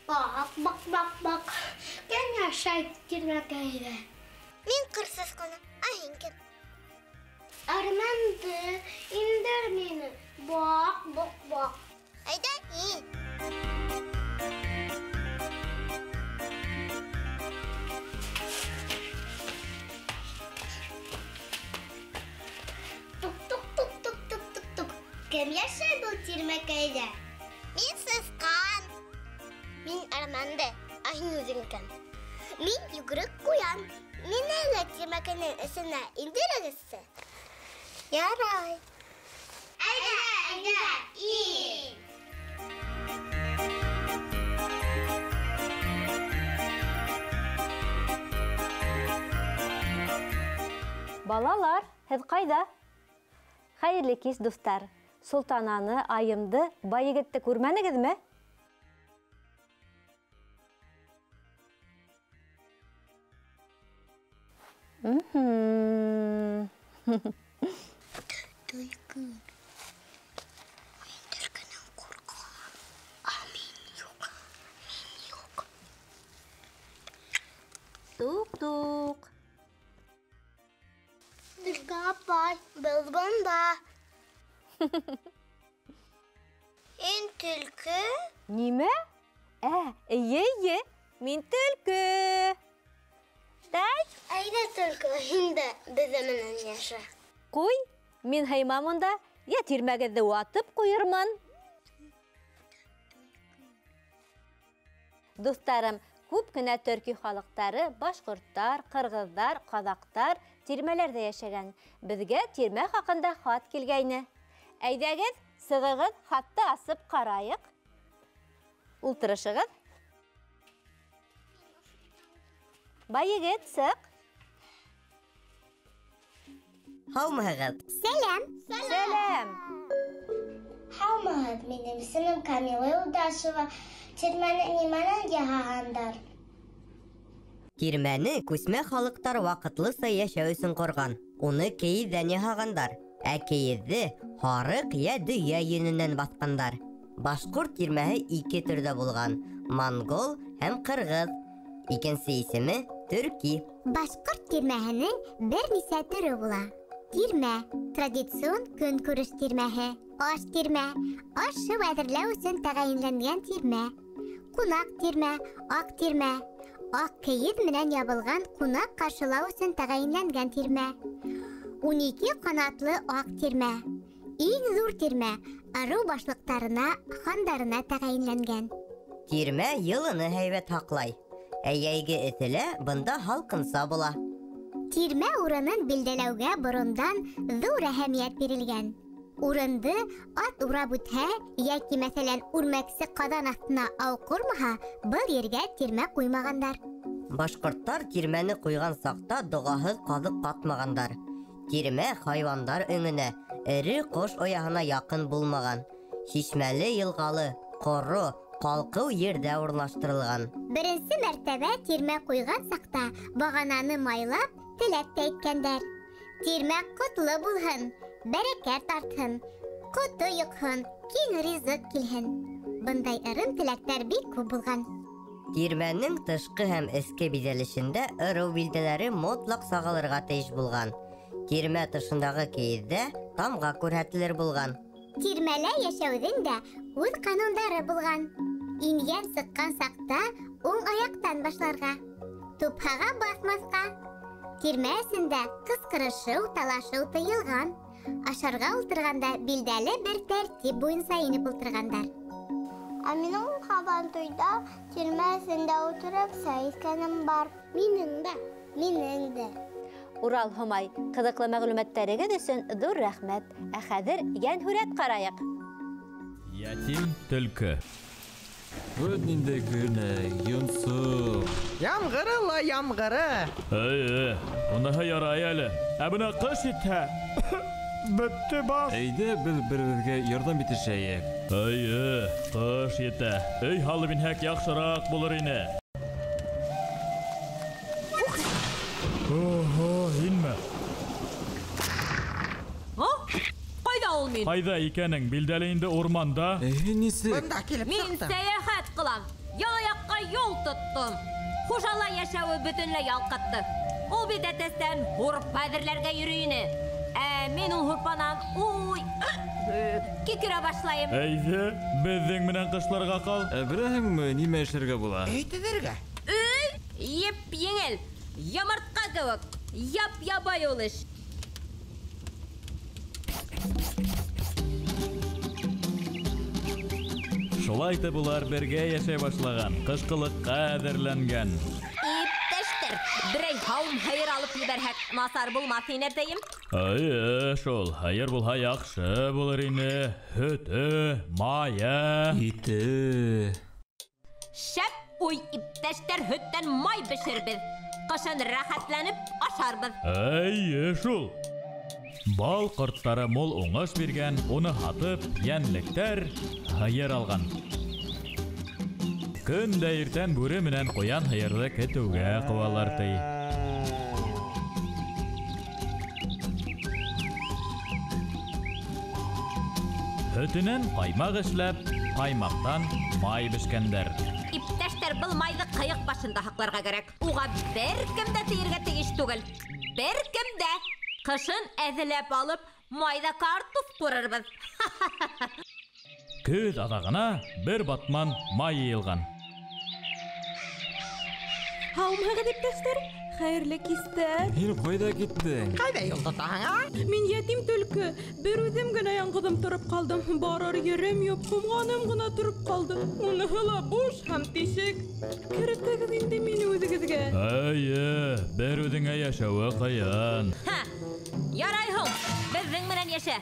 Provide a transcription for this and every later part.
Бак, бак, бак, бак. Кем йәшәй тирмәкәйҙә? Мин ҡыр сысҡаны, ә һин кем? Әрмәнде, индер мине. Бак, бак, бак. Әйҙә, ин. Тук, тук, тук, тук, тук, тук, тук. Кем йәшәй был тирмәкәйҙә? Мин сысҡан. Мин әрмәнде, ә һин үҙең кем? Мин йүгерек ҡуян. Мине лә тирмәкәйҙең эсенә индерегеҙсе. Ярай. Әйҙә, әйҙә, ин. Балалар, һеҙ ҡайҙа? Хәйерле кис, дуҫтар. Солтананы, Айымды, бай егетте күрмәнегеҙме? Төлкө. Мин төлкөнән ҡурҡам. А мин юҡ. Мин юҡ. Туҡ-туҡ. Төлкө апай, беҙ бында. Һин төлкө? Нимә? Ә, эйе, эйе, мин төлкө. Тай. Әйҙә, төлкө, һин дә беҙҙең менән йәшә. Ҡуй, мин һыймам унда, йә тирмәгеҙҙе ватып ҡуйырмын. Дуҫтарым, күп кенә төрки халыҡтары, башҡорттар, ҡырғыҙҙар, ҡаҙаҡтар тирмәләрҙә йәшәгән. Беҙгә тирмә хаҡында хат килгәйне. Әйҙәгеҙ, сығығыҙ, хатты асып ҡарайыҡ. Ултырышығыҙ. Бай егет, сыҡ. Һаумыһығыҙ? Сәләм. Сәләм. Һаумыһығыҙ, минең исемем Камила Юлдашева. Тирмәне нимәнән яһағандар? Тирмәне күсмә халыҡтар ваҡытлыса йәшәү өсөн ҡорған. Уны кейеҙҙән яһағандар. Ә кейеҙҙе һарыҡ йә дөйә йөнөнән баҫҡандар. Башҡорт тирмәһе ике төрҙә булған: монгол һәм ҡырғыҙ. Икенсе исеме төрки. Башҡорт тирмәһенең бер нисә төрө була. Тирмә традицион көнкүреш тирмәһе, аш тирмә, аш-һыу әҙерләү өсөн тәғәйенләнгән тирмә, ҡунаҡ тирмә, аҡ тирмә, аҡ кейеҙ менән ябылған ҡунаҡ ҡаршылау өсөн тәғәйенләнгән тирмә, 12 ҡанатлы аҡ тирмә, иң ҙур тирмә ырыу башлыҡтарына, хандарына тәғәйенләнгән. Тирмә йылыны һәйбәт һаҡлай. Ә йәйге эҫелә бында һалҡынса була. Тирмә урынын билдәләүгә борондан ҙур әһәмиәт бирелгән. Урынды ат урап үтһә, йәки, мәҫәлән, үрмәксе ҡаҙан аҫтына ау ҡормаһа, был ергә тирмә ҡуймағандар. Башҡорттар тирмәне ҡуйған саҡта доғаһыҙ ҡаҙыҡ ҡатмағандар. Тирмә хайуандар өңөнә, эре ҡош ояһына яҡын булмаған. Шишмәле, йылғалы, ҡоро, ҡалҡыу ерҙә урынлаштырылған. Беренсе мәртәбә тирмә ҡуйған саҡта бағананы майлап, теләк тә әйткәндәр. Тирмә ҡотло булһын, бәрәкәт артһын, ҡото йоҡһон, киң ризыҡ килһен. Бындай ырым теләктәр бик күп булған. Тирмәнең тышҡы һәм эске биҙәлешендә ырыу билдәләре мотлаҡ сағылырға тейеш булған. Тирмә тышындағы кейеҙҙә тамға күрһәтелер булған. Тирмәлә йәшәүҙең дә үҙ ҡанундары булған. Ингән сыҡҡан саҡта уң аяҡтан башларға, тупһаға баҫмаҫҡа. Тирмә эсендә ҡысҡырышыу, талашыу тыйылған. Ашарға ултырғанда билдәле бер тәртип буйынса инеп ултырғандар. Ә минең һабантуйҙа тирмә эсендә ултырып сәй эскәнем бар. Минең дә, минең дә. Урал, Һомай, ҡыҙыҡлы мәғлүмәттәрегеҙ өсөн ҙур рәхмәт. Ә хәҙер йәнһүрәт ҡарайыҡ. Ятим төлкө. Вот ниндәй көнө, йонсоҡ. Ямғыры ла ямғыры. Эйе, уныһы ярай әле. Ә бына ҡыш етһә, бөттө баш. Әйҙә беҙ бер-беребеҙгә ярҙам итешәйек. Эйе, ҡыш етә. Өй һалып инһәк яҡшыраҡ булыр ине. Оһо, һинме? А? Ҡайҙа ул мин? Ҡайҙа икәнең билдәле инде урманда. Эйе, нисек? Бында килеп Мин сыҡтым. сәйәхәт ҡылам. Яңы яҡҡа юл тоттом. Хужала йәшәүе бөтөнләй ялҡытты. Ул бит әтәстән һурпа әҙерләргә йөрөй ине. Ә мин ул һурпанан уй, кикерә башлайым. Әйҙә, беҙҙең менән ҡышларға ҡал. Ә беләһеңме, нимә эшләргә була? Өй төҙөргә. Өй, еп-еңел, йомортҡа кеүек, яп-ябай ул эш. Шулай итеп улар бергә йәшәй башлаған, ҡышҡылыҡҡа әҙерләнгән. Иптәштәр, берәй һауым һыйыр алып ебәрһәк, насар булмаҫ ине, тейем. Эйе, шул, һыйыр булһа яҡшы булыр ине. Һөтө, майы. Ите. Шәп уй, иптәштәр, һөттән май бешербеҙ. Ҡышын рәхәтләнеп ашарбыҙ. Эйе, шул. Бал ҡорттары мул уңыш биргән, уны һатып, йәнлектәр һыйыр алған. Көн дә иртән бүре менән ҡуян һыйырҙы көтөүгә ҡыуалар, ти. Һөтөнән ҡаймаҡ эшләп, ҡаймаҡтан май бешкәндәр. Иптәштәр, был майҙы ҡыйыҡ башында һаҡларға кәрәк. Уға бер кем дә тейергә тейеш түгел. Бер кем дә. Ҡышын әҙеләп алып, майҙа картуф ҡурырбыҙ. Көҙ аҙағына бер батман май йыйылған. Һаумыһығыҙ, иптәштәр? Хәйерле кистәр. Һин ҡайҙа киттең? Ҡайҙа юл тотаһың, а? Мин ятим төлкө. Бер үҙем генә яңғыҙым тороп ҡалдым. Барыр ерем юҡ, ҡомғаным ғына тороп ҡалды. Уныһы ла буш һәм тишек. Керетегеҙ инде мине үҙегеҙгә. Эйе, бер үҙеңә йәшәүе ҡыйын. Һа, ярай һуң, беҙҙең менән йәшә.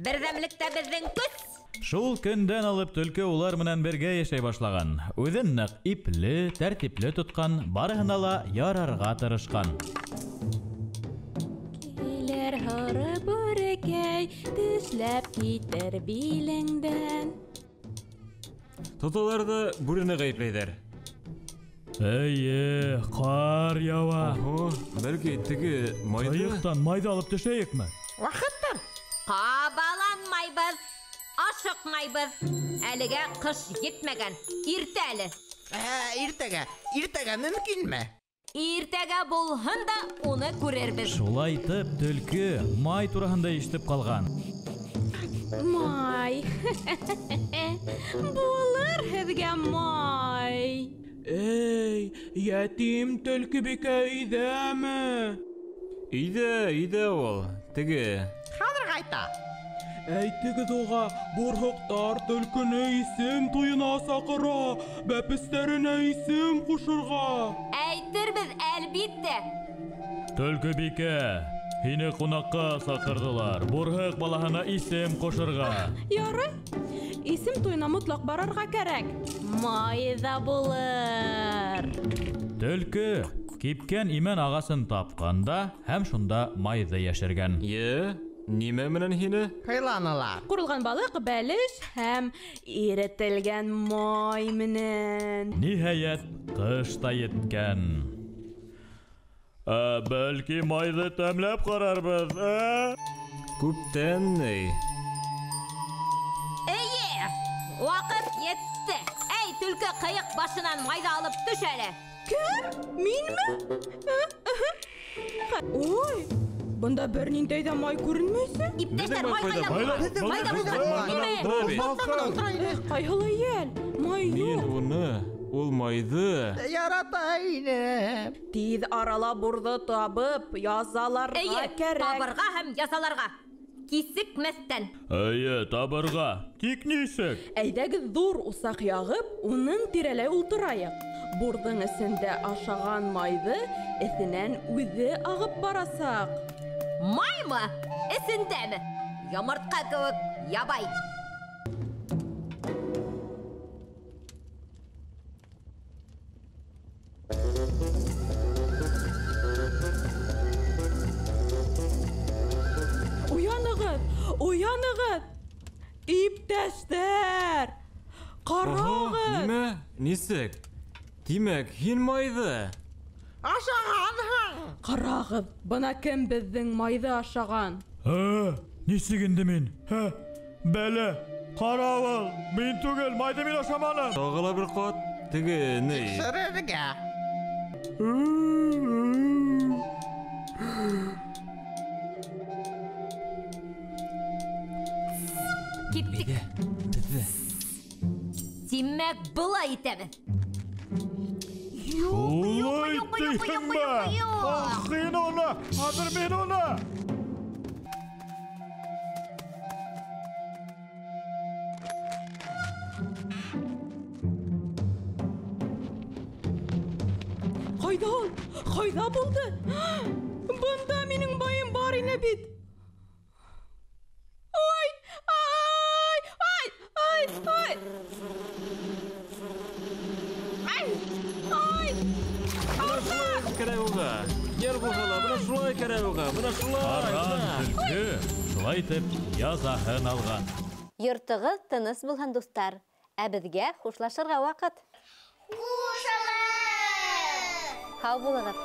Берҙәмлектә беҙҙең көс. Шул көндән алып төлкө улар менән бергә йәшәй башлаған. Үҙен ныҡ ипле, тәртипле тотҡан, барыһына ла ярарға тырышҡан. Килер һоро бүрекәй, тешләп китер билеңдән. Тоталар ҙа бүрене ғәйепләйҙәр. Эйе, ҡар яуа. Оһо, бәлки теге майҙы... Ҡыйыҡтан майҙы алып төшәйекме? Ваҡыттыр. Ҡабаланмайбыҙ, ашыҡмайбыҙ. Әлегә ҡыш етмәгән, иртә әле. Иртәгә, иртәгә мөмкинме? Иртәгә булһын да уны күрербеҙ. Шулай итеп төлкө май тураһында ишетеп ҡалған. Май. Булыр һеҙгә май. Эй, ятим төлкөбикә өйҙәме? Өйҙә, өйҙә ул, теге. Хәҙер ҡайта. Әйтегеҙ уға, бурһыҡтар төлкөнө исем туйына саҡыра, бәпестәренә исем ҡушырға. Әйтербеҙ, әлбиттә. Төлкөбикә, һине ҡунаҡҡа саҡырҙылар, бурһыҡ балаһына исем ҡушырға. Ярай, исем туйына мотлаҡ барырға кәрәк. Май ҙа булыр. Төлкө кипкән имән ағасын тапҡан да һәм шунда майҙы йәшергән. Йә, нимә менән һине? Һыйланылар. Ҡурылған балыҡ, бәлеш һәм иретелгән май менән. Ниһайәт, ҡыш та еткән. Бәлки майҙы тәмләп ҡарарбыҙ, ә? Күптән ни? Эйе, ваҡыт етте. Әй, төлкө, ҡыйыҡ башынан майҙы алып төш әле. Кем? Минме? Ой, бында бер ниндәй ҙә май күренмәйсе. Иптәштәр, Беҙҙең май май ҡайҙа ҡайҙа? булған? Майҙа булған. Нимә? Бына бит. Эх, ҡайһылай йәл. Май Мин юҡ. уны, ул майҙы. Ярата инем. Тиҙ арала бурҙы табып, язаларға Эйе, кәрәк. табырға һәм язаларға. Кисекмәҫтән. Эйе, табырға. Тик нисек? Әйҙәгеҙ ҙур усаҡ яғып, уның тирәләй ултырайыҡ. Бурҙың эсендә ашаған майҙы эҫенән үҙе ағып барасаҡ. Маймы? Эсендәме? Йомортҡа кеүек ябай. Уянығыҙ, уянығыҙ! Иптәштәр! Ҡарағыҙ! Нимә? Нисек? Тимәк, һин майҙы ашағанһың. Ҡарағыҙ, бына кем беҙҙең майҙы ашаған. Нисек инде мин? Бәлә, ҡарауыл, мин түгел, майҙы мин ашаманым. Тағы ла бер ҡат, теге ни? Тикшерергә. Киттек. Беҙҙе. Тимәк, былай итәбеҙ. Шулай тиһеңме? Ах, һин уны! Хәҙер мин уны! Ҡайҙа ул? Ҡайҙа булды? Бында минең байым бар ине бит. Ой! Ай! Ай! Ай! Ай! Ай! Ай! Бына шулай кәрәк уға. Йәл булһа ла, бына шулай кәрәк уға. Бына шулай. Ҡаран төлкө шулай итеп язаһын алған. Йортоғоҙ тыныс булһын, дуҫтар. Ә беҙгә хушлашырға ваҡыт. Хушығыҙ! Һау булығыҙ.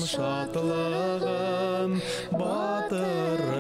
Шатлығым, батырым.